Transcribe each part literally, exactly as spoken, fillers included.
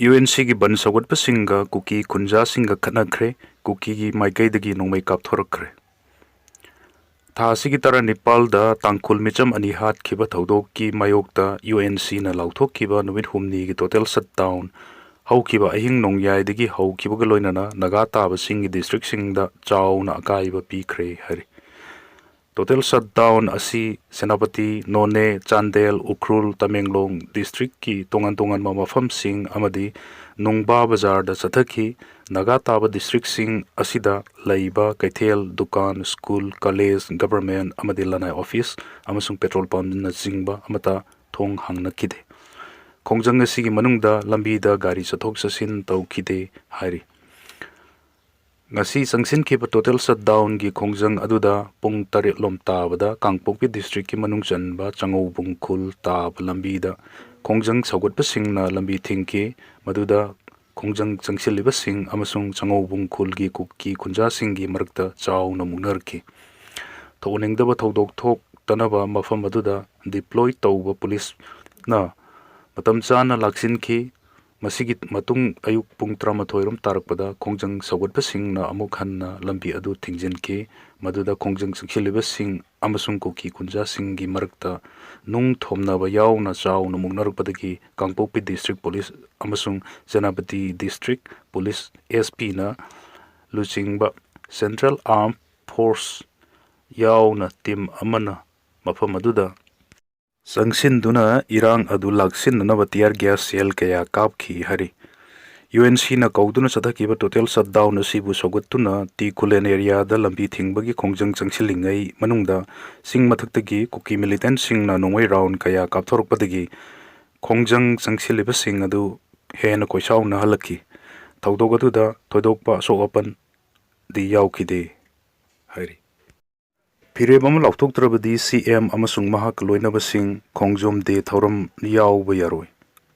U N ꯁꯤꯒꯤ ꯕꯟ ꯁꯧꯒꯠꯄꯁꯤꯡꯒ ꯀꯨꯀꯤ ꯈꯨꯟꯖꯥꯁꯤꯡꯒ ꯈꯠꯅꯈ꯭ꯔꯦ꯫ ꯀꯨꯀꯤꯒꯤ ꯃꯥꯏꯀꯩꯗꯒꯤ ꯅꯣꯡꯃꯩ ꯀꯥꯞꯊꯣꯔꯛꯈ꯭ꯔꯦ꯫ ꯊꯥ ꯑꯁꯤꯒꯤ ꯇꯔꯥꯅꯤꯄꯥꯜꯗ ꯇꯥꯡꯈꯨꯜ ꯃꯤꯆꯝ ꯑꯅꯤ ꯍꯥꯠꯈꯤꯕ ꯊꯧꯗꯣꯛꯀꯤ ꯃꯥꯌꯣꯛꯇ ꯌꯨ ꯑꯦꯟ ꯁꯤꯅ ꯂꯥꯎꯊꯣꯛꯈꯤꯕ ꯅꯨꯃꯤꯠ ꯍꯨꯝꯅꯤꯒꯤ total shutdown ꯍꯧꯈꯤꯕ ꯑꯍꯤꯡ ꯅꯣꯡꯌꯥꯏꯗꯒꯤ ꯍꯧꯈꯤꯕꯒ ꯂꯣꯏꯅꯅ ꯅꯥꯒꯥ ꯇꯥꯕꯁꯤꯡꯒꯤ districtꯁꯤꯡꯗ ꯆꯥꯎꯅ ꯑꯀꯥꯏꯕ ꯄꯤꯈ꯭ꯔꯦ ꯍꯥꯏꯔꯤ꯫ Total shutdown ꯑꯁꯤ ꯁꯦꯅꯥꯄꯇꯤ, ꯅꯣꯅꯦ, ꯆꯥꯟꯗꯦꯜ, ꯎꯈ꯭ꯔꯨꯜ, ꯇꯃꯦꯡꯂꯣꯡ districtꯀꯤ ꯇꯣꯉꯥꯟ ꯇꯣꯉꯥꯟꯕ ꯃꯐꯝꯁꯤꯡ ꯑꯃꯗꯤ ꯅꯨꯡꯕꯥ ꯕꯖꯥꯔꯗ ꯆꯠꯊꯈꯤ꯫ ꯅꯥꯒꯥ ꯇꯥꯕ districtꯁꯤꯡ ꯑꯁꯤꯗ ꯂꯩꯕ ꯀꯩꯊꯦꯜ, ꯗꯨꯀꯥꯟ, school, college, government ꯑꯃꯗꯤ ꯂꯅꯥꯏ office ꯑꯃꯁꯨꯡ petrol pumpꯅꯆꯤꯡꯕ ꯑꯃꯠꯇ ꯊꯣꯡ ꯍꯥꯡꯅꯈꯤꯗꯦ꯫ ꯈꯣꯡꯖꯪ ꯑꯁꯤꯒꯤ ꯃꯅꯨꯡꯗ ꯂꯝꯕꯤꯗ ꯒꯥꯔꯤ ꯆꯠꯊꯣꯛ ꯆꯠꯁꯤꯟ ꯇꯧꯈꯤꯗꯦ ꯍꯥꯏꯔꯤ꯫ ꯉꯁꯤ ꯆꯪꯁꯤꯟꯈꯤꯕ total shutdownꯒꯤ ꯈꯣꯡꯖꯪ ꯑꯗꯨꯗ ꯄꯨꯡ ꯇꯔꯦꯠ ꯂꯣꯝ ꯇꯥꯕꯗ ꯀꯥꯡꯄꯣꯛꯄꯤ districtꯀꯤ ꯃꯅꯨꯡ ꯆꯟꯕ ꯆꯉꯧꯕꯨꯡ ꯈꯨꯜ ꯇꯥꯕ ꯂꯝꯕꯤꯗ ꯈꯣꯡꯖꯪ ꯁꯧꯒꯠꯄꯁꯤꯡꯅ ꯂꯝꯕꯤ ꯊꯤꯡꯈꯤ꯫ ꯃꯗꯨꯗ ꯈꯣꯡꯖꯪ ꯆꯪꯁꯤꯜꯂꯤꯕꯁꯤꯡ ꯑꯃꯁꯨꯡ ꯆꯉꯧꯕꯨꯡ ꯈꯨꯜꯒꯤ ꯀꯨꯀꯤ ꯈꯨꯟꯖꯥꯁꯤꯡꯒꯤ ꯃꯔꯛꯇ ꯆꯥꯎꯅ ꯃꯨꯛꯅꯔꯛꯈꯤ꯫ ꯊꯣꯛꯍꯟꯅꯤꯡꯗꯕ ꯊꯧꯗꯣꯛ ꯊꯣꯛꯇꯅꯕ ꯃꯐꯝ ꯑꯗꯨꯗ deploy ꯇꯧꯕ ꯄꯨꯂꯤꯁꯅ ꯃꯇꯝ ꯆꯥꯅ ꯂꯥꯛꯁꯤꯟꯈꯤ꯫ ꯃꯁꯤꯒꯤ ꯃꯇꯨꯡ ꯑꯌꯨꯛ ꯄꯨꯡ ꯇꯔꯥꯃꯥꯊꯣꯏ ꯔꯣꯝ ꯇꯥꯔꯛꯄꯗ ꯈꯣꯡꯖꯪ ꯁꯧꯒꯠꯄꯁꯤꯡꯅ ꯑꯃꯨꯛ ꯍꯟꯅ ꯂꯝꯕꯤ ꯑꯗꯨ ꯊꯤꯡꯖꯤꯟꯈꯤ꯫ ꯃꯗꯨꯗ ꯈꯣꯡꯖꯪ ꯆꯪꯁꯤꯜꯂꯤꯕꯁꯤꯡ ꯑꯃꯁꯨꯡ ꯀꯨꯀꯤ ꯈꯨꯟꯖꯥꯁꯤꯡꯒꯤ ꯃꯔꯛꯇ ꯅꯨꯡ ꯊꯣꯝꯅꯕ ꯌꯥꯎꯅ ꯆꯥꯎꯅ ꯃꯨꯛꯅꯔꯛꯄꯗꯒꯤ ꯀꯥꯡꯄꯣꯛꯄꯤ district police ꯑꯃꯁꯨꯡ ꯁꯦꯅꯥꯄꯇꯤ district police S Pꯅ ꯂꯨꯆꯤꯡꯕ Central Armed Force ꯌꯥꯎꯅ team ꯑꯃꯅ ꯃꯐꯝ ꯑꯗꯨꯗ ꯆꯪꯁꯤꯟꯗꯨꯅ ꯏꯔꯥꯡ ꯑꯗꯨ ꯂꯥꯛꯁꯤꯟꯅꯅꯕ tear gas shell ꯀꯌꯥ ꯀꯥꯞꯈꯤ ꯍꯥꯏꯔꯤ꯫ UNCꯅ ꯀꯧꯗꯨꯅ ꯆꯠꯊꯈꯤꯕ total shutdown ꯑꯁꯤꯕꯨ ꯁꯧꯒꯠꯇꯨꯅ ꯇꯤ ꯈꯨꯂꯦꯟ areaꯗ ꯂꯝꯕꯤ ꯊꯤꯡꯕꯒꯤ ꯈꯣꯡꯖꯪ ꯆꯪꯁꯤꯜꯂꯤꯉꯩ ꯃꯅꯨꯡꯗ ꯆꯤꯡ ꯃꯊꯛꯇꯒꯤ ꯀꯨꯀꯤ militantꯁꯤꯡꯅ ꯅꯣꯡꯃꯩ round ꯀꯌꯥ ꯀꯥꯞꯊꯣꯔꯛꯄꯗꯒꯤ ꯈꯣꯡꯖꯪ ꯆꯪꯁꯤꯜꯂꯤꯕꯁꯤꯡ ꯑꯗꯨ ꯍꯦꯟꯅ ꯀꯣꯏꯁꯥꯎꯅꯍꯜꯂꯛꯈꯤ꯫ ꯊꯧꯗꯣꯛ ꯑꯗꯨꯗ ꯊꯣꯏꯗꯣꯛꯄ ꯑꯁꯣꯛ ꯑꯄꯟꯗꯤ ꯌꯥꯎꯈꯤꯗꯦ ꯍꯥꯏꯔꯤ꯫ ꯐꯤꯔꯦꯞ ꯑꯃ ꯂꯥꯎꯊꯣꯛꯇ꯭ꯔꯕꯗꯤ CM ꯑꯃꯁꯨꯡ ꯃꯍꯥꯛꯀ ꯂꯣꯏꯅꯕꯁꯤꯡ ꯈꯣꯡꯖꯣꯝ day ꯊꯧꯔꯝ ꯌꯥꯎꯕ ꯌꯥꯔꯣꯏ꯫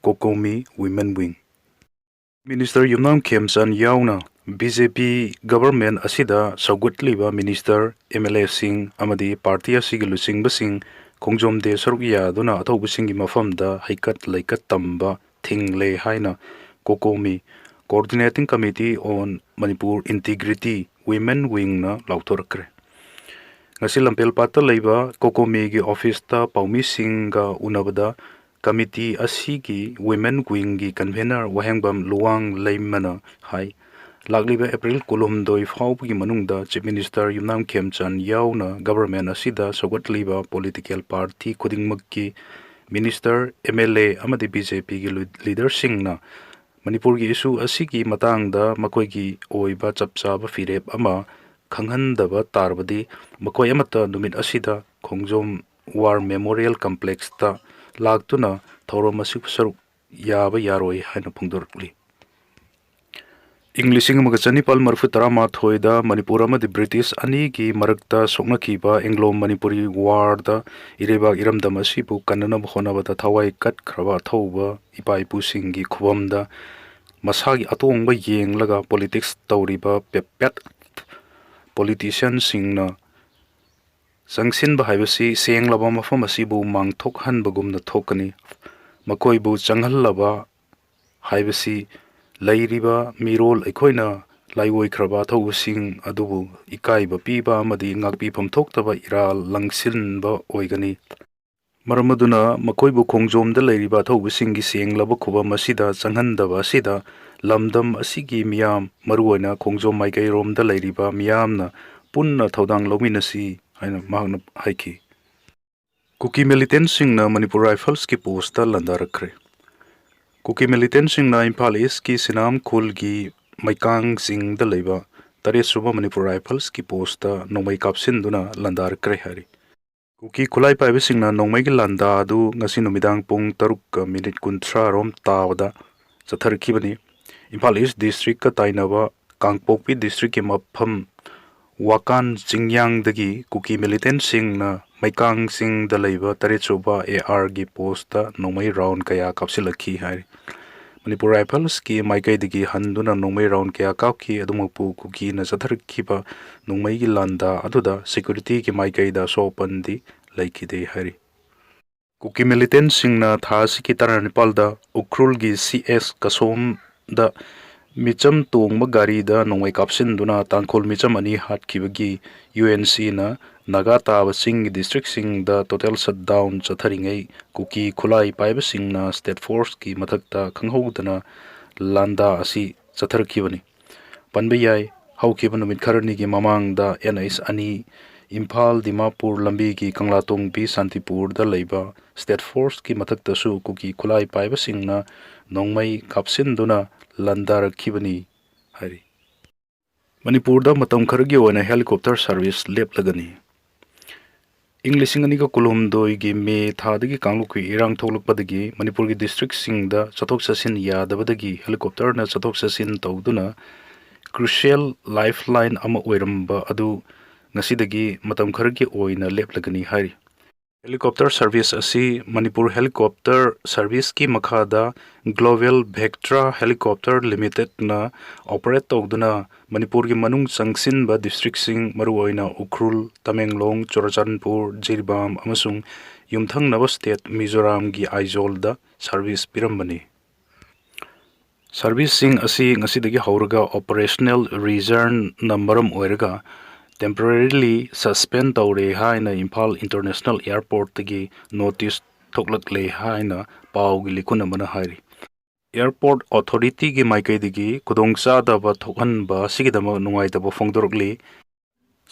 COCOMI Women Wing꯫ Minister ꯌꯨꯝꯅꯥꯝ ꯈꯦꯝꯆꯥꯟ ꯌꯥꯎꯅ BJP government ꯑꯁꯤꯗ ꯁꯧꯒꯠꯂꯤꯕ minister, MLAꯁꯤꯡ ꯑꯃꯗꯤ party ꯑꯁꯤꯒꯤ ꯂꯨꯆꯤꯡꯕꯁꯤꯡ ꯈꯣꯡꯖꯣꯝ day ꯁꯔꯨꯛ ꯌꯥꯗꯨꯅ ꯑꯊꯧꯕꯁꯤꯡꯒꯤ ꯃꯐꯝꯗ ꯍꯩꯀꯠ ꯂꯩꯀꯠ ꯇꯝꯕ ꯊꯤꯡꯂꯦ ꯍꯥꯏꯅ ꯀꯣꯀꯣꯃꯤ, Coordinating Committee on Manipur Integrity, Women Wingꯅ ꯂꯥꯎꯊꯣꯔꯛꯈ꯭ꯔꯦ꯫ ꯉꯁꯤ ꯂꯝꯐꯦꯜꯄꯥꯠꯇ ꯂꯩꯕ ꯀꯣꯀꯣꯃꯤꯒꯤ ꯑꯣꯐꯤꯁꯇ ꯄꯥꯎꯃꯤꯁꯤꯡꯒ ꯎꯅꯕꯗ committee ꯑꯁꯤꯒꯤ Women Wingꯒꯤ convener ꯋꯥꯍꯦꯡꯕꯝ ꯂꯨꯋꯥꯡ ꯂꯩꯃꯅ ꯍꯥꯏ, ꯂꯥꯛꯂꯤꯕ ꯑꯦꯄ꯭ꯔꯤꯜ ꯀꯨꯟꯍꯨꯝꯗꯣꯏ ꯐꯥꯎꯕꯒꯤ ꯃꯅꯨꯡꯗ Chief Minister ꯌꯨꯝꯅꯥꯝ ꯈꯦꯝꯆꯥꯟ ꯌꯥꯎꯅ government ꯑꯁꯤꯗ ꯁꯧꯒꯠꯂꯤꯕ political party ꯈꯨꯗꯤꯡꯃꯛꯀꯤ minister, M L A ꯑꯃꯗꯤ B J Pꯒꯤ leaderꯁꯤꯡꯅ ꯃꯅꯤꯄꯨꯔꯒꯤ issue ꯑꯁꯤꯒꯤ ꯃꯇꯥꯡꯗ ꯃꯈꯣꯏꯒꯤ ꯑꯣꯏꯕ ꯆꯞ ꯆꯥꯕ ꯐꯤꯔꯦꯞ ꯑꯃ ꯈꯪꯍꯟꯗꯕ ꯇꯥꯔꯕꯗꯤ ꯃꯈꯣꯏ ꯑꯃꯠꯇ ꯅꯨꯃꯤꯠ ꯑꯁꯤꯗ ꯈꯣꯡꯖꯣꯝ War Memorial Complexꯇ ꯂꯥꯛꯇꯨꯅ ꯊꯧꯔꯝ ꯑꯁꯤꯕꯨ ꯁꯔꯨꯛ ꯌꯥꯕ ꯌꯥꯔꯣꯏ ꯍꯥꯏꯅ ꯐꯣꯡꯗꯣꯔꯛꯂꯤ꯫ ꯏꯪ ꯂꯤꯁꯤꯡ ꯑꯃꯒ ꯆꯅꯤꯄꯥꯜ ꯃꯔꯤꯐꯨ ꯇꯔꯥꯃꯥꯊꯣꯏꯗ ꯃꯅꯤꯄꯨꯔ ꯑꯃꯗꯤ ꯕ꯭ꯔꯤꯇꯤꯁ ꯑꯅꯤꯒꯤ ꯃꯔꯛꯇ ꯁꯣꯛꯅꯈꯤꯕ Anglo Manipuri Warꯗ ꯏꯔꯩꯕꯥꯛ ꯏꯔꯝꯗꯝ ꯑꯁꯤꯕꯨ ꯀꯟꯅꯅꯕ ꯍꯣꯠꯅꯕꯗ ꯊꯋꯥꯏ ꯀꯠꯈ꯭ꯔꯕ ꯑꯊꯧꯕ ꯏꯄꯥ ꯏꯄꯨꯁꯤꯡꯒꯤ ꯈꯨꯕꯝꯗ ꯃꯁꯥꯒꯤ ꯑꯇꯣꯡꯕ ꯌꯦꯡꯂꯒ politics ꯇꯧꯔꯤꯕ puppet politicianꯁꯤꯡꯅ ꯆꯪꯁꯤꯟꯕ ꯍꯥꯏꯕꯁꯤ ꯁꯦꯡꯂꯕ ꯃꯐꯝ ꯑꯁꯤꯕꯨ ꯃꯥꯡꯊꯣꯛꯍꯟꯕꯒꯨꯝꯅ ꯊꯣꯛꯀꯅꯤ꯫ ꯃꯈꯣꯏꯕꯨ ꯆꯪꯍꯜꯂꯕ ꯍꯥꯏꯕꯁꯤ ꯂꯩꯔꯤꯕ ꯃꯤꯔꯣꯜ ꯑꯩꯈꯣꯏꯅ ꯂꯥꯏꯑꯣꯏꯈ꯭ꯔꯕ ꯑꯊꯧꯕꯁꯤꯡ ꯑꯗꯨꯕꯨ ꯏꯀꯥꯏꯕ ꯄꯤꯕ ꯑꯃꯗꯤ ꯉꯥꯛꯄꯤꯐꯝ ꯊꯣꯛꯇꯕ ꯏꯔꯥꯜ ꯂꯪꯁꯤꯟꯕ ꯑꯣꯏꯒꯅꯤ꯫ ꯃꯔꯝ ꯑꯗꯨꯅ ꯃꯈꯣꯏꯕꯨ ꯈꯣꯡꯖꯣꯝꯗ ꯂꯩꯔꯤꯕ ꯑꯊꯧꯕꯁꯤꯡꯒꯤ ꯁꯦꯡꯂꯕ ꯈꯨꯕꯝ ꯑꯁꯤꯗ ꯆꯪꯍꯟꯗꯕ ꯑꯁꯤꯗ ꯂꯝꯗꯝ ꯑꯁꯤꯒꯤ ꯃꯤꯌꯥꯝ, ꯃꯔꯨꯑꯣꯏꯅ ꯈꯣꯡꯖꯣꯝ ꯃꯥꯏꯀꯩꯔꯣꯝꯗ ꯂꯩꯔꯤꯕ ꯃꯤꯌꯥꯝꯅ ꯄꯨꯟꯅ ꯊꯧꯗꯥꯡ ꯂꯧꯃꯤꯟꯅꯁꯤ ꯍꯥꯏꯅ ꯃꯍꯥꯛꯅ ꯍꯥꯏꯈꯤ꯫ ꯀꯨꯀꯤ militantꯁꯤꯡꯅ ꯃꯅꯤꯄꯨꯔ Riflesꯀꯤ postꯇ ꯂꯥꯟꯗꯥꯔꯛꯈ꯭ꯔꯦ꯫ ꯀꯨꯀꯤ militantꯁꯤꯡꯅ ꯏꯝꯐꯥꯜ Eastꯀꯤ ꯁꯤꯅꯥꯝ ꯈꯨꯜꯒꯤ ꯃꯩꯀꯥꯡ ꯆꯤꯡꯗ ꯂꯩꯕ ꯇꯔꯦꯠꯁꯨꯕ ꯃꯅꯤꯄꯨꯔ Riflesꯀꯤ postꯇ ꯅꯣꯡꯃꯩ ꯀꯥꯞꯁꯤꯟꯗꯨꯅ ꯂꯥꯟꯗꯥꯔꯛꯈ꯭ꯔꯦ ꯍꯥꯏꯔꯤ꯫ ꯀꯨꯀꯤ ꯈꯨꯠꯂꯥꯏ ꯄꯥꯏꯕꯁꯤꯡꯅ ꯅꯣꯡꯃꯩꯒꯤ ꯂꯥꯟꯗꯥ ꯑꯗꯨ ꯉꯁꯤ ꯅꯨꯃꯤꯗꯥꯡ ꯄꯨꯡ ꯇꯔꯨꯛꯀ minute ꯀꯨꯟꯊ꯭ꯔꯥ ꯔꯣꯝ ꯇꯥꯕꯗ ꯆꯠꯊꯔꯛꯈꯤꯕꯅꯤ꯫ ꯏꯝꯐꯥꯜ East districtꯀ ꯇꯥꯏꯅꯕ ꯀꯥꯡꯄꯣꯛꯄꯤ districtꯀꯤ ꯃꯐꯝ ꯋꯥꯀꯥꯟ ꯆꯤꯡꯌꯥꯡꯗꯒꯤ ꯀꯨꯀꯤ militantꯁꯤꯡꯅ ꯃꯩꯀꯥꯡ ꯆꯤꯡꯗ ꯂꯩꯕ ꯇꯔꯦꯠꯁꯨꯕ ARꯒꯤ postꯇ ꯅꯣꯡꯃꯩ round ꯀꯌꯥ ꯀꯥꯞꯁꯤꯜꯂꯛꯈꯤ ꯍꯥꯏꯔꯤ꯫ ꯃꯅꯤꯄꯨꯔ Riflesꯀꯤ ꯃꯥꯏꯀꯩꯗꯒꯤ ꯍꯟꯗꯨꯅ ꯅꯣꯡꯃꯩ round ꯀꯌꯥ ꯀꯥꯞꯈꯤ, ꯑꯗꯨꯃꯛꯄꯨ ꯀꯨꯀꯤꯅ ꯆꯠꯊꯔꯛꯈꯤꯕ ꯅꯣꯡꯃꯩꯒꯤ ꯂꯥꯟꯗꯥ ꯑꯗꯨꯗ securityꯒꯤ ꯃꯥꯏꯀꯩꯗ ꯑꯁꯣꯛ ꯑꯄꯟꯗꯤ ꯂꯩꯈꯤꯗꯦ ꯍꯥꯏꯔꯤ꯫ ꯀꯨꯀꯤ ꯃꯤꯂꯤꯇꯦꯟꯁꯤꯡꯅ ꯊꯥ ꯑꯁꯤꯒꯤ ꯇꯔꯥꯅꯤꯄꯥꯜꯗ ꯎꯈ꯭ꯔꯨꯜꯒꯤ ꯁꯤ ꯑꯦꯁ ꯀꯁꯣꯝꯗ ꯃꯤꯆꯝ ꯇꯣꯡꯕ ꯒꯥꯔꯤꯗ ꯅꯣꯡꯃꯩ ꯀꯥꯞꯁꯤꯟꯗꯨꯅ ꯇꯥꯡꯈꯨꯜ ꯃꯤꯆꯝ ꯑꯅꯤ ꯍꯥꯠꯈꯤꯕꯒꯤ ꯌꯨ ꯑꯦꯟ ꯁꯤꯅ ꯅꯥꯒꯥ ꯇꯥꯕ ꯆꯤꯡꯒꯤ ꯗꯤꯁꯇ꯭ꯔꯤꯛꯁꯤꯡꯗ ꯇꯣꯇꯦꯜ ꯁꯠꯗꯥꯎꯟ ꯆꯠꯊꯔꯤꯉꯩ ꯀꯨꯀꯤ ꯈꯨꯠꯂꯥꯏ ꯄꯥꯏꯕꯁꯤꯡꯅ ꯁ꯭ꯇꯦꯠ ꯐꯣꯔꯁꯀꯤ ꯃꯊꯛꯇ ꯈꯪꯍꯧꯗꯅ ꯂꯥꯟꯗꯥ ꯑꯁꯤ ꯆꯠꯊꯔꯛꯈꯤꯕꯅꯤ꯫ ꯄꯟꯕ ꯌꯥꯏ, ꯍꯧꯈꯤꯕ ꯅꯨꯃꯤꯠ ꯈꯔꯅꯤꯒꯤ ꯃꯃꯥꯡꯗ ꯑꯦꯟ ꯑꯩꯆ ꯑꯅꯤ ꯏꯝꯐꯥꯜ ꯗꯤꯃꯥꯄꯨꯔ ꯂꯝꯕꯤꯒꯤ ꯀꯪꯂꯥꯇꯣꯡꯕꯤ ꯁꯥꯟꯇꯤꯄꯨꯔꯗ ꯂꯩꯕ ꯁ꯭ꯇꯦꯠ ꯐꯣꯔꯁꯀꯤ ꯃꯊꯛꯇꯁꯨ ꯀꯨꯀꯤ ꯈꯨꯠꯂꯥꯏ ꯄꯥꯏꯕꯁꯤꯡꯅ ꯅꯣꯡꯃꯩ ꯀꯥꯞꯁꯤꯟꯗꯨꯅ ꯂꯥꯟꯗꯥꯔꯛꯈꯤꯕꯅꯤ ꯍꯥꯏꯔꯤ꯫ ꯃꯅꯤꯄꯨꯔꯗ ꯃꯇꯝ ꯈꯔꯒꯤ ꯑꯣꯏꯅ ꯍꯦꯂꯤꯀꯣꯞꯇꯔ ꯁꯥꯔꯚꯤꯁ ꯂꯦꯞꯂꯒꯅꯤ꯫ ꯏꯪ ꯂꯤꯁꯤꯡ ꯑꯅꯤꯒ ꯀꯨꯟꯍꯨꯝꯗꯣꯏꯒꯤ ꯃꯦ ꯊꯥꯗꯒꯤ ꯀꯥꯡꯂꯨꯞꯀꯤ ꯏꯔꯥꯡ ꯊꯣꯛꯂꯛꯄꯗꯒꯤ ꯃꯅꯤꯄꯨꯔꯒꯤ ꯗꯤꯁꯇ꯭ꯔꯤꯛꯁꯤꯡꯗ ꯆꯠꯊꯣꯛ ꯆꯠꯁꯤꯟ ꯌꯥꯗꯕꯗꯒꯤ ꯍꯦꯂꯤꯀꯣꯞꯇꯔꯅ ꯆꯠꯊꯣꯛ ꯆꯠꯁꯤꯟ ꯇꯧꯗꯨꯅ ꯀ꯭ꯔꯨꯁꯤꯌꯦꯜ ꯂꯥꯏꯐꯂꯥꯏꯟ ꯑꯃ ꯑꯣꯏꯔꯝꯕ ꯑꯗꯨ ꯉꯁꯤꯗꯒꯤ ꯃꯇꯝ ꯈꯔꯒꯤ ꯑꯣꯏꯅ ꯂꯦꯞꯂꯒꯅꯤ ꯍꯥꯏꯔꯤ꯫ ꯍꯦꯂꯤꯀꯣꯞꯇꯔ ꯁꯥꯔꯚꯤꯁ ꯑꯁꯤ ꯃꯅꯤꯄꯨꯔ ꯍꯦꯂꯤꯀꯣꯞꯇꯔ ꯁꯥꯔꯚꯤꯁꯀꯤ ꯃꯈꯥꯗ ꯒ꯭ꯂꯣꯕꯦꯜ ꯚꯦꯛꯇ꯭ꯔꯥ ꯍꯦꯂꯤꯀꯣꯞꯇꯔ ꯂꯤꯃꯤꯇꯦꯗꯅ ꯑꯣꯄꯔꯦꯠ ꯇꯧꯗꯨꯅ ꯃꯅꯤꯄꯨꯔꯒꯤ ꯃꯅꯨꯡ ꯆꯪꯁꯤꯟꯕ ꯗꯤꯁꯇ꯭ꯔꯤꯛꯁꯤꯡ, ꯃꯔꯨꯑꯣꯏꯅ ꯎꯈ꯭ꯔꯨꯜ, ꯇꯃꯦꯡꯂꯣꯡ, ꯆꯨꯔꯆꯥꯟꯄꯨꯔ, ꯖꯤꯔꯤꯕꯥꯝ ꯑꯃꯁꯨꯡ ꯌꯨꯝꯊꯪꯅꯕ ꯁ꯭ꯇꯦꯠ ꯃꯤꯖꯣꯔꯥꯝꯒꯤ ꯑꯥꯏꯖꯣꯜꯗ ꯁꯥꯔꯚꯤꯁ ꯄꯤꯔꯝꯕꯅꯤ꯫ ꯁꯥꯔꯚꯤꯁꯁꯤꯡ ꯑꯁꯤ ꯉꯁꯤꯗꯒꯤ ꯍꯧꯔꯒ ꯑꯣꯄꯔꯦꯁꯅꯦꯜ ꯔꯤꯖꯟꯅ ꯃꯔꯝ ꯑꯣꯏꯔꯒ ꯇꯦꯝꯄꯔꯦꯔꯤꯂꯤ ꯁꯁꯄꯦꯟ ꯇꯧꯔꯦ ꯍꯥꯏꯅ ꯏꯝꯐꯥꯜ ꯏꯟꯇꯔꯅꯦꯁꯅꯦꯜ ꯑꯦꯌꯔꯄꯣꯔꯠꯇꯒꯤ ꯅꯣꯇꯤꯁ ꯊꯣꯛꯂꯛꯂꯦ ꯍꯥꯏꯅ ꯄꯥꯎꯒꯤ ꯂꯤꯈꯨꯟ ꯑꯃꯅ ꯍꯥꯏꯔꯤ꯫ ꯑꯦꯌꯔꯄꯣꯔꯠ ꯑꯣꯊꯣꯔꯤꯇꯤꯒꯤ ꯃꯥꯏꯀꯩꯗꯒꯤ ꯈꯨꯗꯣꯡꯆꯥꯗꯕ ꯊꯣꯛꯍꯟꯕ ꯑꯁꯤꯒꯤꯗꯃꯛ ꯅꯨꯡꯉꯥꯏꯇꯕ ꯐꯣꯡꯗꯣꯔꯛꯂꯤ꯫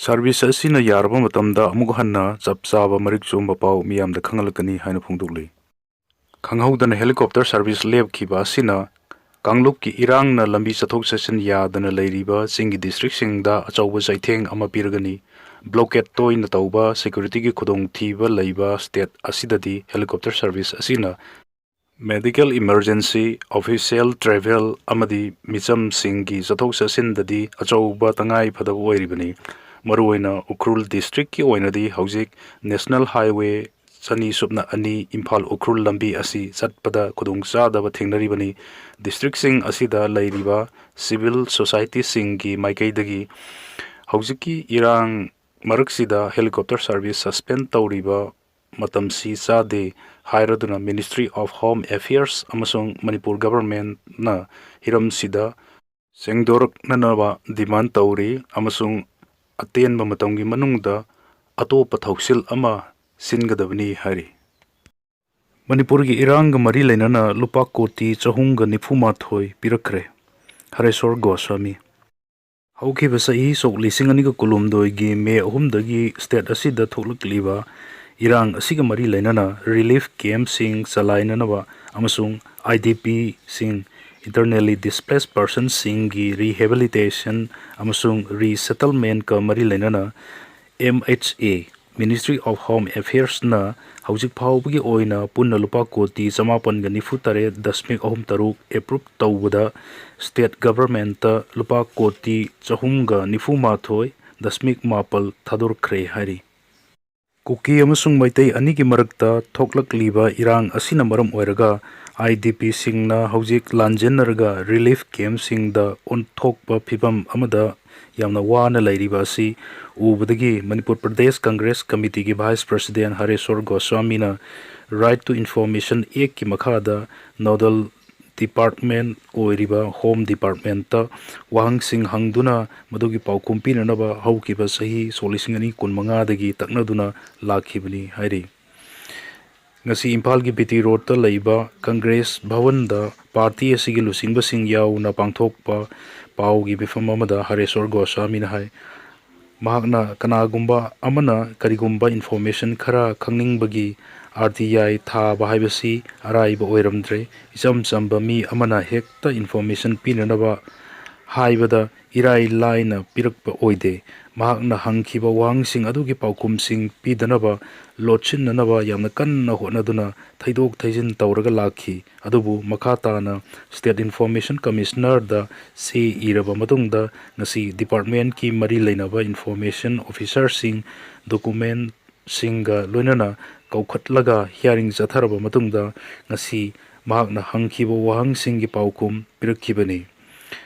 ꯁꯥꯔꯚꯤꯁ ꯑꯁꯤꯅ ꯌꯥꯔꯕ ꯃꯇꯝꯗ ꯑꯃꯨꯛ ꯍꯟꯅ ꯆꯞ ꯆꯥꯕ ꯃꯔꯤꯛ ꯆꯨꯝꯕ ꯄꯥꯎ ꯃꯤꯌꯥꯝꯗ ꯈꯪꯍꯜꯂꯛꯀꯅꯤ ꯍꯥꯏꯅ ꯐꯣꯡꯗꯣꯛꯂꯤ꯫ ꯈꯪꯍꯧꯗꯅ ꯍꯦꯂꯤꯀꯣꯞꯇꯔ ꯁꯥꯔꯚꯤꯁ ꯂꯦꯞꯈꯤꯕ ꯑꯁꯤꯅ ꯀꯥꯡꯂꯨꯞꯀꯤ ꯏꯔꯥꯡꯅ ꯂꯝꯕꯤ ꯆꯠꯊꯣꯛ ꯆꯠꯁꯤꯟ ꯌꯥꯗꯅ ꯂꯩꯔꯤꯕ ꯆꯤꯡꯒꯤ ꯗꯤꯁꯇ꯭ꯔꯤꯛꯁꯤꯡꯗ ꯑꯆꯧꯕ ꯆꯩꯊꯦꯡ ꯑꯃ ꯄꯤꯔꯒꯅꯤ꯫ ꯕ꯭ꯂꯣꯀꯦꯠ ꯇꯣꯏꯅ ꯇꯧꯕ, ꯁꯦꯀ꯭ꯌꯨꯔꯤꯇꯤꯒꯤ ꯈꯨꯗꯣꯡꯊꯤꯕ ꯂꯩꯕ ꯁ꯭ꯇꯦꯠ ꯑꯁꯤꯗꯗꯤ ꯍꯦꯂꯤꯀꯣꯞꯇꯔ ꯁꯥꯔꯚꯤꯁ ꯑꯁꯤꯅ ꯃꯦꯗꯤꯀꯦꯜ ꯏꯃꯔꯖꯦꯟꯁꯤ, ꯑꯣꯐꯤꯁꯤꯌꯦꯜ ꯇ꯭ꯔꯦꯚꯦꯜ ꯑꯃꯗꯤ ꯃꯤꯆꯝꯁꯤꯡꯒꯤ ꯆꯠꯊꯣꯛ ꯆꯠꯁꯤꯟꯗꯗꯤ ꯑꯆꯧꯕ ꯇꯉꯥꯏ ꯐꯗꯕ ꯑꯣꯏꯔꯤꯕꯅꯤ꯫ ꯃꯔꯨꯑꯣꯏꯅ ꯎꯈ꯭ꯔꯨꯜ ꯗꯤꯁꯇ꯭ꯔꯤꯛꯀꯤ ꯑꯣꯏꯅꯗꯤ ꯍꯧꯖꯤꯛ ꯅꯦꯁꯅꯦꯜ ꯍꯥꯏꯋꯦ ꯆꯅꯤ ꯁꯨꯞꯅ ꯑꯅꯤ ꯏꯝꯐꯥꯜ ꯎꯈ꯭ꯔꯨꯜ ꯂꯝꯕꯤ ꯑꯁꯤ ꯆꯠꯄꯗ ꯈꯨꯗꯣꯡꯆꯥꯗꯕ ꯊꯦꯡꯅꯔꯤꯕꯅꯤ꯫ ꯗꯤꯁꯇ꯭ꯔꯤꯛꯁꯤꯡ ꯑꯁꯤꯗ ꯂꯩꯔꯤꯕ ꯁꯤꯚꯤꯜ ꯁꯣꯁꯥꯏꯇꯤꯁꯤꯡꯒꯤ ꯃꯥꯏꯀꯩꯗꯒꯤ ꯍꯧꯖꯤꯛꯀꯤ ꯏꯔꯥꯡ ꯃꯔꯛꯁꯤꯗ ꯍꯦꯂꯤꯀꯣꯞꯇꯔ ꯁꯥꯔꯚꯤꯁ ꯁꯁꯄꯦꯟ ꯇꯧꯔꯤꯕ ꯃꯇꯝꯁꯤ ꯆꯥꯗꯦ ꯍꯥꯏꯔꯗꯨꯅ Ministry of Home Affairs ꯑꯃꯁꯨꯡ ꯃꯅꯤꯄꯨꯔ ꯒꯚꯔꯟꯃꯦꯟꯠꯅ ꯍꯤꯔꯝꯁꯤꯗ ꯁꯦꯡꯗꯣꯔꯛꯅꯅꯕ ꯗꯤꯃꯥꯟ ꯇꯧꯔꯤ ꯑꯃꯁꯨꯡ ꯑꯇꯦꯟꯕ ꯃꯇꯝꯒꯤ ꯃꯅꯨꯡꯗ ꯑꯇꯣꯞꯄ ꯊꯧꯁꯤꯜ ꯑꯃ ꯁꯤꯟꯒꯗꯕꯅꯤ ꯍꯥꯏꯔꯤ꯫ ꯃꯅꯤꯄꯨꯔꯒꯤ ꯏꯔꯥꯡꯒ ꯃꯔꯤ ꯂꯩꯅꯅ ꯂꯨꯄꯥ ꯀꯣꯇꯤ ꯆꯍꯨꯝꯒ ꯅꯤꯐꯨ ꯃꯥꯊꯣꯏ ꯄꯤꯔꯛꯈ꯭ꯔꯦ꯫ ꯍꯔꯦꯁꯣꯔ ꯒꯣꯁ꯭ꯋꯥꯃꯤ꯫ ꯍꯧꯈꯤꯕ ꯆꯍꯤ ꯁꯣꯛ ꯂꯤꯁꯤꯡ ꯑꯅꯤꯒ ꯀꯨꯟꯍꯨꯝꯗꯣꯏꯒꯤ ꯃꯦ ꯑꯍꯨꯝꯗꯒꯤ ꯁ꯭ꯇꯦꯠ ꯑꯁꯤꯗ ꯊꯣꯛꯂꯛꯂꯤꯕ ꯏꯔꯥꯡ ꯑꯁꯤꯒ ꯃꯔꯤ ꯂꯩꯅꯅ ꯔꯤꯂꯤꯐ ꯀꯦꯝꯞꯁꯤꯡ ꯆꯂꯥꯏꯅꯅꯕ ꯑꯃꯁꯨꯡ IDPꯁꯤꯡ, Internally Displaced Personsꯁꯤꯡꯒꯤ Rehabilitation ꯑꯃꯁꯨꯡ Resettlementꯀ ꯃꯔꯤ ꯂꯩꯅꯅ MHA, Ministry of Home Affairsꯅ ꯍꯧꯖꯤꯛ ꯐꯥꯎꯕꯒꯤ ꯑꯣꯏꯅ ꯄꯨꯟꯅ ꯂꯨꯄꯥ ꯀꯣꯇꯤ ꯆꯃꯥꯄꯟꯒ ꯅꯤꯐꯨ ꯇꯔꯦꯠ ꯗꯁꯃꯤꯛ ꯑꯍꯨꯝ ꯇꯔꯨꯛ ꯑꯦꯄ꯭ꯔꯨꯞ ꯇꯧꯕꯗ ꯁ꯭ꯇꯦꯠ ꯒꯚꯔꯟꯃꯦꯟꯠꯇ ꯂꯨꯄꯥ ꯀꯣꯇꯤ ꯆꯍꯨꯝꯒ ꯅꯤꯐꯨ ꯃꯥꯊꯣꯏ ꯗꯁꯃꯤꯛ ꯃꯥꯄꯜ ꯊꯥꯗꯣꯔꯛꯈ꯭ꯔꯦ ꯍꯥꯏꯔꯤ꯫ ꯀꯨꯀꯤ ꯑꯃꯁꯨꯡ ꯃꯩꯇꯩ ꯑꯅꯤꯒꯤ ꯃꯔꯛꯇ ꯊꯣꯛꯂꯛꯂꯤꯕ ꯏꯔꯥꯡ ꯑꯁꯤꯅ ꯃꯔꯝ ꯑꯣꯏꯔꯒ IDPꯁꯤꯡꯅ ꯍꯧꯖꯤꯛ ꯂꯥꯟꯖꯦꯟꯅꯔꯒ ꯔꯤꯂꯤꯐ ꯀꯦꯝꯞꯁꯤꯡꯗ ꯑꯣꯟꯊꯣꯛꯄ ꯐꯤꯚꯝ ꯑꯃꯗ ꯌꯥꯝꯅ ꯋꯥꯅ ꯂꯩꯔꯤꯕ ꯑꯁꯤ ꯎꯕꯗꯒꯤ ꯃꯅꯤꯄꯨꯔ ꯄ꯭ꯔꯗꯦꯁ ꯀꯪꯒ꯭ꯔꯦꯁ ꯀꯃꯤꯇꯤꯒꯤ ꯚꯥꯏꯁ ꯄ꯭ꯔꯁꯤꯗꯦꯟ ꯍꯔꯦꯁꯣꯔ ꯒꯣꯁ꯭ꯋꯥꯃꯤꯅ Right to Information Actꯀꯤ ꯃꯈꯥꯗ ꯅꯣꯗꯜ ꯗꯤꯄꯥꯔꯠꯃꯦꯟꯠ ꯑꯣꯏꯔꯤꯕ ꯍꯣꯝ ꯗꯤꯄꯥꯔꯠꯃꯦꯟꯠꯇ ꯋꯥꯍꯪꯁꯤꯡ ꯍꯪꯗꯨꯅ ꯃꯗꯨꯒꯤ ꯄꯥꯎꯈꯨꯝ ꯄꯤꯅꯅꯕ ꯍꯧꯈꯤꯕ ꯆꯍꯤ ꯁꯣꯛ ꯂꯤꯁꯤꯡ ꯑꯅꯤ ꯀꯨꯟꯃꯉꯥꯗꯒꯤ ꯇꯛꯅꯗꯨꯅ ꯂꯥꯛꯈꯤꯕꯅꯤ ꯍꯥꯏꯔꯤ꯫ ꯉꯁꯤ ꯏꯝꯐꯥꯜꯒꯤ BT Roadꯇ ꯂꯩꯕ ꯀꯪꯒ꯭ꯔꯦꯁ ꯚꯋꯟꯗ ꯄꯥꯔꯇꯤ ꯑꯁꯤꯒꯤ ꯂꯨꯆꯤꯡꯕꯁꯤꯡ ꯌꯥꯎꯅ ꯄꯥꯡꯊꯣꯛꯄ ꯄꯥꯎꯒꯤ ꯃꯤꯐꯝ ꯑꯃꯗ ꯍꯔꯦꯁꯣꯔ ꯒꯣꯁ꯭ꯋꯥꯃꯤꯅ ꯍꯥꯏ, ꯃꯍꯥꯛꯅ ꯀꯅꯥꯒꯨꯝꯕ ꯑꯃꯅ ꯀꯔꯤꯒꯨꯝꯕ ꯏꯟꯐꯣꯔꯃꯦꯁꯟ ꯈꯔ ꯈꯪꯅꯤꯡꯕꯒꯤ RTI ꯊꯥꯕ ꯍꯥꯏꯕꯁꯤ ꯑꯔꯥꯏꯕ ꯑꯣꯏꯔꯝꯗ꯭ꯔꯦ꯫ ꯏꯆꯝ ꯆꯝꯕ ꯃꯤ ꯑꯃꯅ ꯍꯦꯛꯇ ꯏꯟꯐꯣꯔꯃꯦꯁꯟ ꯄꯤꯅꯅꯕ ꯍꯥꯏꯕꯗ ꯏꯔꯥꯏ ꯂꯥꯏꯅ ꯄꯤꯔꯛꯄ ꯑꯣꯏꯗꯦ꯫ ꯃꯍꯥꯛꯅ ꯍꯪꯈꯤꯕ ꯋꯥꯍꯪꯁꯤꯡ ꯑꯗꯨꯒꯤ ꯄꯥꯎꯈꯨꯝꯁꯤꯡ ꯄꯤꯗꯅꯕ, ꯂꯣꯠꯁꯤꯟꯅꯅꯕ ꯌꯥꯝꯅ ꯀꯟꯅ ꯍꯣꯠꯅꯗꯨꯅ ꯊꯩꯗꯣꯛ ꯊꯩꯖꯤꯟ ꯇꯧꯔꯒ ꯂꯥꯛꯈꯤ꯫ ꯑꯗꯨꯕꯨ ꯃꯈꯥ ꯇꯥꯅ ꯁ꯭ꯇꯦꯠ ꯏꯟꯐꯣꯔꯃꯦꯁꯟ ꯀꯃꯤꯁꯅꯔꯗ ꯆꯦ ꯏꯔꯕ ꯃꯇꯨꯡꯗ ꯉꯁꯤ ꯗꯤꯄꯥꯔꯠꯃꯦꯟꯠꯀꯤ ꯃꯔꯤ ꯂꯩꯅꯕ ꯏꯟꯐꯣꯔꯃꯦꯁꯟ ꯑꯣꯐꯤꯁꯔꯁꯤꯡ, ꯗꯣꯀꯨꯃꯦꯟꯠꯁꯤꯡꯒ ꯂꯣꯏꯅꯅ ꯀꯧꯈꯠꯂꯒ ꯍꯤꯌꯥꯔꯤꯡ ꯆꯠꯊꯔꯕ ꯃꯇꯨꯡꯗ ꯉꯁꯤ ꯃꯍꯥꯛꯅ ꯍꯪꯈꯤꯕ ꯋꯥꯍꯪꯁꯤꯡꯒꯤ ꯄꯥꯎꯈꯨꯝ ꯄꯤꯔꯛꯈꯤꯕꯅꯤ꯫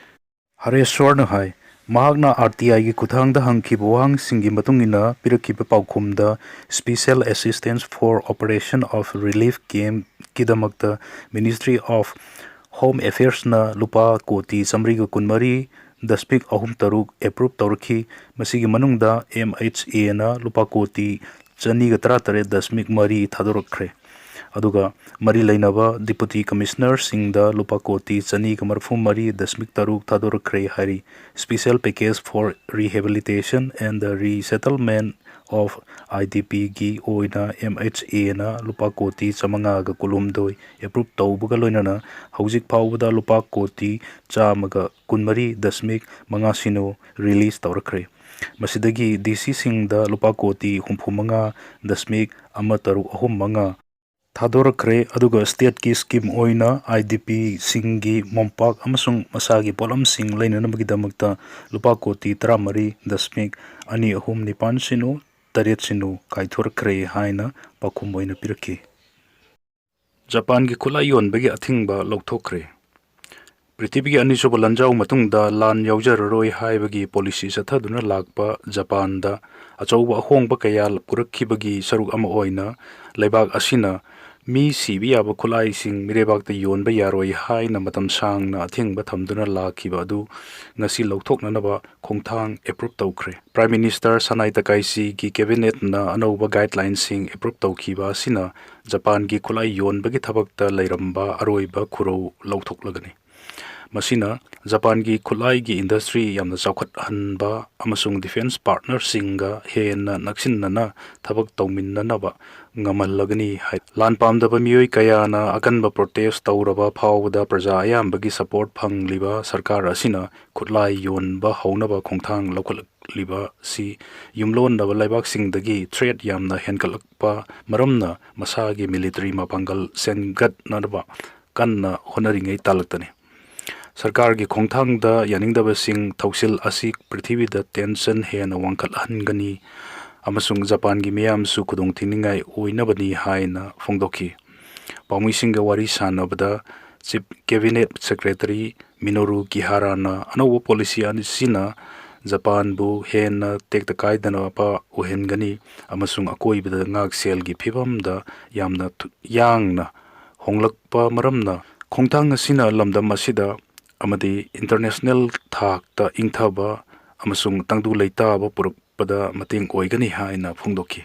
ꯍꯔꯦꯁ꯭ꯋꯔꯅ ꯍꯥꯏ, ꯃꯍꯥꯛꯅ ꯑꯥꯔ ꯇꯤ ꯑꯥꯏꯒꯤ ꯈꯨꯠꯊꯥꯡꯗ ꯍꯪꯈꯤꯕ ꯋꯥꯍꯪꯁꯤꯡꯒꯤ ꯃꯇꯨꯡ ꯏꯟꯅ ꯄꯤꯔꯛꯈꯤꯕ ꯄꯥꯎꯈꯨꯝꯗ, Special Assistance for Operation of Relief Campꯀꯤꯗꯃꯛꯇ Ministry of Home Affairsꯅ ꯂꯨꯄꯥ ꯀꯣꯇꯤ ꯆꯥꯃꯔꯤꯒ ꯀꯨꯟꯃꯔꯤ ꯗꯁꯃꯤꯛ ꯑꯍꯨꯝ ꯇꯔꯨꯛ ꯑꯦꯄ꯭ꯔꯨꯞ ꯇꯧꯔꯛꯈꯤ꯫ ꯃꯁꯤꯒꯤ ꯃꯅꯨꯡꯗ ꯑꯦꯝ ꯑꯩꯆ ꯑꯦꯅ ꯂꯨꯄꯥ ꯀꯣꯇꯤ ꯆꯅꯤꯒ ꯇꯔꯥꯇꯔꯦꯠ ꯗꯁꯃꯤꯛ ꯃꯔꯤ ꯊꯥꯗꯣꯔꯛꯈ꯭ꯔꯦ꯫ ꯑꯗꯨꯒ ꯃꯔꯤ ꯂꯩꯅꯕ ꯗꯤꯄꯨꯇꯤ ꯀꯃꯤꯁꯅꯔꯁꯤꯡꯗ ꯂꯨꯄꯥ ꯀꯣꯇꯤ ꯆꯅꯤꯒ ꯃꯔꯤꯐꯨ ꯃꯔꯤ ꯗꯁꯃꯤꯛ ꯇꯔꯨꯛ ꯊꯥꯗꯣꯔꯛꯈ꯭ꯔꯦ ꯍꯥꯏꯔꯤ꯫ Special Package for Rehabilitation and the Resettlement of I D Pꯒꯤ ꯑꯣꯏꯅ ꯑꯦꯝ ꯑꯩꯆ ꯑꯦꯅ ꯂꯨꯄꯥ ꯀꯣꯇꯤ ꯆꯥꯃꯉꯥꯒ ꯀꯨꯟꯍꯨꯝꯗꯣꯏ ꯑꯦꯄ꯭ꯔꯨꯞ ꯇꯧꯕꯒ ꯂꯣꯏꯅꯅ ꯍꯧꯖꯤꯛ ꯐꯥꯎꯕꯗ ꯂꯨꯄꯥ ꯀꯣꯇꯤ ꯆꯥꯝꯃꯒ ꯀꯨꯟꯃꯔꯤ ꯗꯁꯃꯤꯛ ꯃꯉꯥ ꯁꯤꯅꯣ ꯔꯤꯂꯤꯖ ꯇꯧꯔꯛꯈ꯭ꯔꯦ꯫ ꯃꯁꯤꯗꯒꯤ ꯗꯤ ꯁꯤꯁꯤꯡꯗ ꯂꯨꯄꯥ ꯀꯣꯇꯤ ꯍꯨꯝꯐꯨ ꯃꯉꯥ ꯗꯁꯃꯤꯛ ꯑꯃ ꯇꯔꯨꯛ ꯑꯍꯨꯝ ꯃꯉꯥ ꯊꯥꯗꯣꯔꯛꯈ꯭ꯔꯦ꯫ ꯑꯗꯨꯒ ꯁ꯭ꯇꯦꯠꯀꯤ ꯁ꯭ꯀꯤꯝ ꯑꯣꯏꯅ ꯑꯥꯏ ꯗꯤ ꯄꯤꯁꯤꯡꯒꯤ ꯃꯣꯝꯄꯥꯛ ꯑꯃꯁꯨꯡ ꯃꯁꯥꯒꯤ ꯄꯣꯠꯂꯝꯁꯤꯡ ꯂꯩꯅꯅꯕꯒꯤꯗꯃꯛꯇ ꯂꯨꯄꯥ ꯀꯣꯇꯤ ꯇꯔꯥꯃꯔꯤ ꯗꯁꯃꯤꯛ ꯑꯅꯤ ꯑꯍꯨꯝ ꯅꯤꯄꯥꯟ ꯁꯤꯅꯣ ꯇꯔꯦꯠ ꯁꯤꯅꯣ ꯀꯥꯏꯊꯣꯔꯛꯈ꯭ꯔꯦ ꯍꯥꯏꯅ ꯄꯥꯎꯈꯨꯝ ꯑꯣꯏꯅ ꯄꯤꯔꯛꯈꯤ꯫ ꯖꯄꯥꯟꯒꯤ ꯈꯨꯠꯂꯥꯏ ꯌꯣꯟꯕꯒꯤ ꯑꯊꯤꯡꯕ ꯂꯧꯊꯣꯛꯈ꯭ꯔꯦ꯫ ꯄ꯭ꯔꯤꯊꯤꯕꯤꯒꯤ ꯑꯅꯤꯁꯨꯕ ꯂꯥꯟꯖꯥꯎ ꯃꯇꯨꯡꯗ ꯂꯥꯟ ꯌꯥꯎꯖꯔꯔꯣꯏ ꯍꯥꯏꯕꯒꯤ ꯄꯣꯂꯤꯁꯤ ꯆꯠꯊꯗꯨꯅ ꯂꯥꯛꯄ ꯖꯄꯥꯟꯗ ꯑꯆꯧꯕ ꯑꯍꯣꯡꯕ ꯀꯌꯥ ꯄꯨꯔꯛꯈꯤꯕꯒꯤ ꯁꯔꯨꯛ ꯑꯃ ꯑꯣꯏꯅ ꯂꯩꯕꯥꯛ ꯑꯁꯤꯅ ꯃꯤ ꯁꯤꯕ ꯌꯥꯕ ꯈꯨꯠꯂꯥꯏꯁꯤꯡ ꯃꯤꯔꯩꯕꯥꯛꯇ ꯌꯣꯟꯕ ꯌꯥꯔꯣꯏ ꯍꯥꯏꯅ ꯃꯇꯝ ꯁꯥꯡꯅ ꯑꯊꯤꯡꯕ ꯊꯝꯗꯨꯅ ꯂꯥꯛꯈꯤꯕ ꯑꯗꯨ ꯉꯁꯤ ꯂꯧꯊꯣꯛꯅꯅꯕ ꯈꯣꯡꯊꯥꯡ ꯑꯦꯄ꯭ꯔꯨꯞ ꯇꯧꯈ꯭ꯔꯦ꯫ ꯄ꯭ꯔꯥꯏꯝ ꯃꯤꯅꯤꯁꯇꯔ ꯁꯅꯥꯏ ꯇꯀꯥꯏꯁꯤꯒꯤ ꯀꯦꯕꯤꯅꯦꯠꯅ ꯑꯅꯧꯕ ꯒꯥꯏꯗꯂꯥꯏꯟꯁꯤꯡ ꯑꯦꯄ꯭ꯔꯨꯞ ꯇꯧꯈꯤꯕ ꯑꯁꯤꯅ ꯖꯄꯥꯟꯒꯤ ꯈꯨꯠꯂꯥꯏ ꯌꯣꯟꯕꯒꯤ ꯊꯕꯛꯇ ꯂꯩꯔꯝꯕ ꯑꯔꯣꯏꯕ ꯈꯨꯔꯧ ꯂꯧꯊꯣꯛꯂꯒꯅꯤ꯫ ꯃꯁꯤꯅ ꯖꯄꯥꯟꯒꯤ ꯈꯨꯠꯂꯥꯏꯒꯤ ꯏꯟꯗꯁꯇ꯭ꯔꯤ ꯌꯥꯝꯅ ꯆꯥꯎꯈꯠꯍꯟꯕ ꯑꯃꯁꯨꯡ ꯗꯤꯐꯦꯟꯁ ꯄꯥꯔꯠꯅꯔꯁꯤꯡꯒ ꯍꯦꯟꯅ ꯅꯛꯁꯤꯟꯅꯅ ꯊꯕꯛ ꯇꯧꯃꯤꯟꯅꯅꯕ ꯉꯝꯍꯜꯂꯒꯅꯤ ꯍꯥꯏ꯫ ꯂꯥꯟ ꯄꯥꯝꯗꯕ ꯃꯤꯑꯣꯏ ꯀꯌꯥꯅ ꯑꯀꯟꯕ ꯄ꯭ꯔꯣꯇꯦꯁ ꯇꯧꯔꯕ ꯐꯥꯎꯕꯗ ꯄ꯭ꯔꯖꯥ ꯑꯌꯥꯝꯕꯒꯤ ꯁꯄꯣꯔꯠ ꯐꯪꯂꯤꯕ ꯁꯔꯀꯥꯔ ꯑꯁꯤꯅ ꯈꯨꯠꯂꯥꯏ ꯌꯣꯟꯕ ꯍꯧꯅꯕ ꯈꯣꯡꯊꯥꯡ ꯂꯧꯈꯠꯂꯛꯂꯤꯕꯁꯤ ꯌꯨꯝꯂꯣꯟꯅꯕ ꯂꯩꯕꯥꯛꯁꯤꯡꯗꯒꯤ ꯊ꯭ꯔꯦꯠ ꯌꯥꯝꯅ ꯍꯦꯟꯒꯠꯂꯛꯄ ꯃꯔꯝꯅ ꯃꯁꯥꯒꯤ ꯃꯤꯂꯤꯇꯔꯤ ꯃꯄꯥꯡꯒꯜ ꯁꯦꯝꯒꯠꯅꯕ ꯀꯟꯅ ꯍꯣꯠꯅꯔꯤꯉꯩ ꯇꯥꯂꯛꯇꯅꯤ꯫ ꯁꯔꯀꯥꯔꯒꯤ ꯈꯣꯡꯊꯥꯡꯗ ꯌꯥꯅꯤꯡꯗꯕꯁꯤꯡ ꯊꯧꯁꯤꯜ ꯑꯁꯤ ꯄ꯭ꯔꯤꯊꯤꯕꯤꯗ ꯇꯦꯟꯁꯟ ꯍꯦꯟꯅ ꯋꯥꯡꯈꯠꯍꯟꯒꯅꯤ ꯑꯃꯁꯨꯡ ꯖꯄꯥꯟꯒꯤ ꯃꯤꯌꯥꯝꯁꯨ ꯈꯨꯗꯣꯡꯊꯤꯅꯤꯡꯉꯥꯏ ꯑꯣꯏꯅꯕꯅꯤ ꯍꯥꯏꯅ ꯐꯣꯡꯗꯣꯛꯈꯤ꯫ ꯄꯥꯎꯃꯤꯁꯤꯡꯒ ꯋꯥꯔꯤ ꯁꯥꯟꯅꯕꯗ Chief Cabinet Secretary Minoru Kiharana ꯑꯅꯧꯕ policy ꯑꯁꯤꯅ ꯖꯄꯥꯟꯕꯨ ꯍꯦꯟꯅ ꯇꯦꯛꯇ ꯀꯥꯏꯗꯅꯕ ꯑꯣꯏꯍꯟꯒꯅꯤ ꯑꯃꯁꯨꯡ ꯑꯀꯣꯏꯕꯗ ꯉꯥꯛꯁꯦꯜꯒꯤ ꯐꯤꯕꯝꯗ ꯌꯥꯝꯅ ꯊꯨ-, ꯌꯥꯡꯅ ꯍꯣꯡꯂꯛꯄ ꯃꯔꯝꯅ ꯈꯣꯡꯊꯥꯡ ꯑꯁꯤꯅ ꯂꯝꯗꯝ ꯑꯁꯤꯗ ꯑꯃꯗꯤ international ꯊꯥꯛꯇ ꯏꯪꯊꯕ ꯑꯃꯁꯨꯡ ꯇꯪꯗꯨ ꯂꯩꯇꯥꯕ ꯄꯨꯔꯛꯄꯗ ꯃꯇꯦꯡ ꯑꯣꯏꯒꯅꯤ ꯍꯥꯏꯅ ꯐꯣꯡꯗꯣꯛꯈꯤ꯫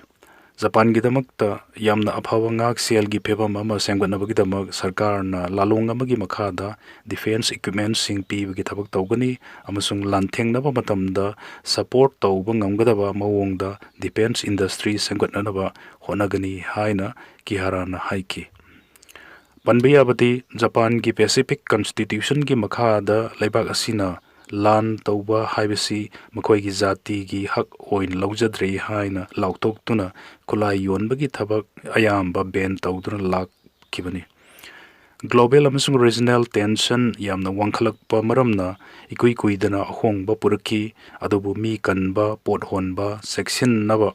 ꯖꯄꯥꯟꯒꯤꯗꯃꯛꯇ ꯌꯥꯝꯅ ꯑꯐꯕ ꯉꯥꯛꯁꯦꯜꯒꯤ ꯐꯤꯕꯝ ꯑꯃ ꯁꯦꯝꯒꯠꯅꯕꯒꯤꯗꯃꯛ ꯁꯔꯀꯥꯔꯅ ꯂꯥꯂꯣꯡ ꯑꯃꯒꯤ ꯃꯈꯥꯗ defence equipmentꯁꯤꯡ ꯄꯤꯕꯒꯤ ꯊꯕꯛ ꯇꯧꯒꯅꯤ ꯑꯃꯁꯨꯡ ꯂꯥꯟꯊꯦꯡꯅꯕ ꯃꯇꯝꯗ support ꯇꯧꯕ ꯉꯝꯒꯗꯕ ꯃꯑꯣꯡꯗ defence industry ꯁꯦꯝꯒꯠꯅꯅꯕ ꯍꯣꯠꯅꯒꯅꯤ ꯍꯥꯏꯅ ꯀꯤꯍꯥꯔꯥꯅ ꯍꯥꯏꯈꯤ꯫ ꯄꯟꯕ ꯌꯥꯕꯗꯤ, ꯖꯄꯥꯟꯒꯤ Pacific Constitutionꯒꯤ ꯃꯈꯥꯗ ꯂꯩꯕꯥꯛ ꯑꯁꯤꯅ ꯂꯥꯟ ꯇꯧꯕ ꯍꯥꯏꯕꯁꯤ ꯃꯈꯣꯏꯒꯤ ꯖꯥꯇꯤꯒꯤ ꯍꯛ ꯑꯣꯏꯅ ꯂꯧꯖꯗ꯭ꯔꯦ ꯍꯥꯏꯅ ꯂꯥꯎꯊꯣꯛꯇꯨꯅ ꯈꯨꯠꯂꯥꯏ ꯌꯣꯟꯕꯒꯤ ꯊꯕꯛ ꯑꯌꯥꯝꯕ ban ꯇꯧꯗꯨꯅ ꯂꯥꯛꯈꯤꯕꯅꯤ꯫ Global ꯑꯃꯁꯨꯡ regional tension ꯌꯥꯝꯅ ꯋꯥꯡꯈꯠꯂꯛꯄ ꯃꯔꯝꯅ ꯏꯀꯨꯏ ꯀꯨꯏꯗꯅ ꯑꯍꯣꯡꯕ ꯄꯨꯔꯛꯈꯤ, ꯑꯗꯨꯕꯨ ꯃꯤ ꯀꯟꯕ, ꯄꯣꯠ ꯍꯣꯟꯕ, ꯆꯦꯛꯁꯤꯟꯅꯕ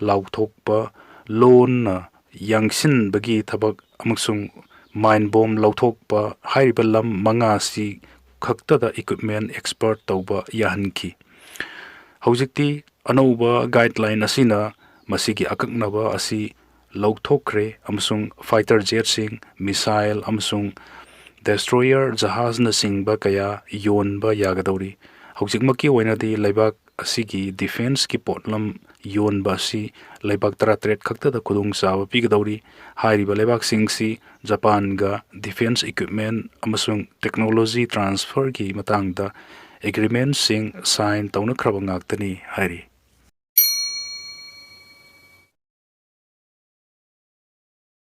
ꯂꯥꯎꯊꯣꯛꯄ, ꯂꯣꯟꯅ ꯌꯥꯡꯁꯤꯟꯕꯒꯤ ꯊꯕꯛ ꯑꯃꯁꯨꯡ mine bomb ꯂꯧꯊꯣꯛꯄ ꯍꯥꯏꯔꯤꯕ ꯂꯝ ꯃꯉꯥ ꯑꯁꯤ ꯈꯛꯇꯗ equipment export ꯇꯧꯕ ꯌꯥꯍꯟꯈꯤ꯫ ꯍꯧꯖꯤꯛꯇꯤ ꯑꯅꯧꯕ guideline ꯑꯁꯤꯅ ꯃꯁꯤꯒꯤ ꯑꯀꯛꯅꯕ ꯑꯁꯤ ꯂꯧꯊꯣꯛꯈ꯭ꯔꯦ ꯑꯃꯁꯨꯡ fighter jetꯁꯤꯡ, missile ꯑꯃꯁꯨꯡ destroyer ꯖꯍꯥꯖꯅꯆꯤꯡꯕ ꯀꯌꯥ ꯌꯣꯟꯕ ꯌꯥꯒꯗꯧꯔꯤ꯫ ꯍꯧꯖꯤꯛꯃꯛꯀꯤ ꯑꯣꯏꯅꯗꯤ ꯂꯩꯕꯥꯛ ꯑꯁꯤꯒꯤ defenceꯀꯤ ꯄꯣꯠꯂꯝ ꯌꯣꯟꯕ ꯑꯁꯤ ꯂꯩꯕꯥꯛ ꯇꯔꯥꯇꯔꯦꯠ ꯈꯛꯇꯗ ꯈꯨꯗꯣꯡꯆꯥꯕ ꯄꯤꯒꯗꯧꯔꯤ꯫ ꯍꯥꯏꯔꯤꯕ ꯂꯩꯕꯥꯛꯁꯤꯡꯁꯤ ꯖꯄꯥꯟꯒ defence equipment ꯑꯃꯁꯨꯡ technology transferꯒꯤ ꯃꯇꯥꯡꯗ agreementꯁꯤꯡ sign ꯇꯧꯅꯈ꯭ꯔꯕ ꯉꯥꯛꯇꯅꯤ ꯍꯥꯏꯔꯤ꯫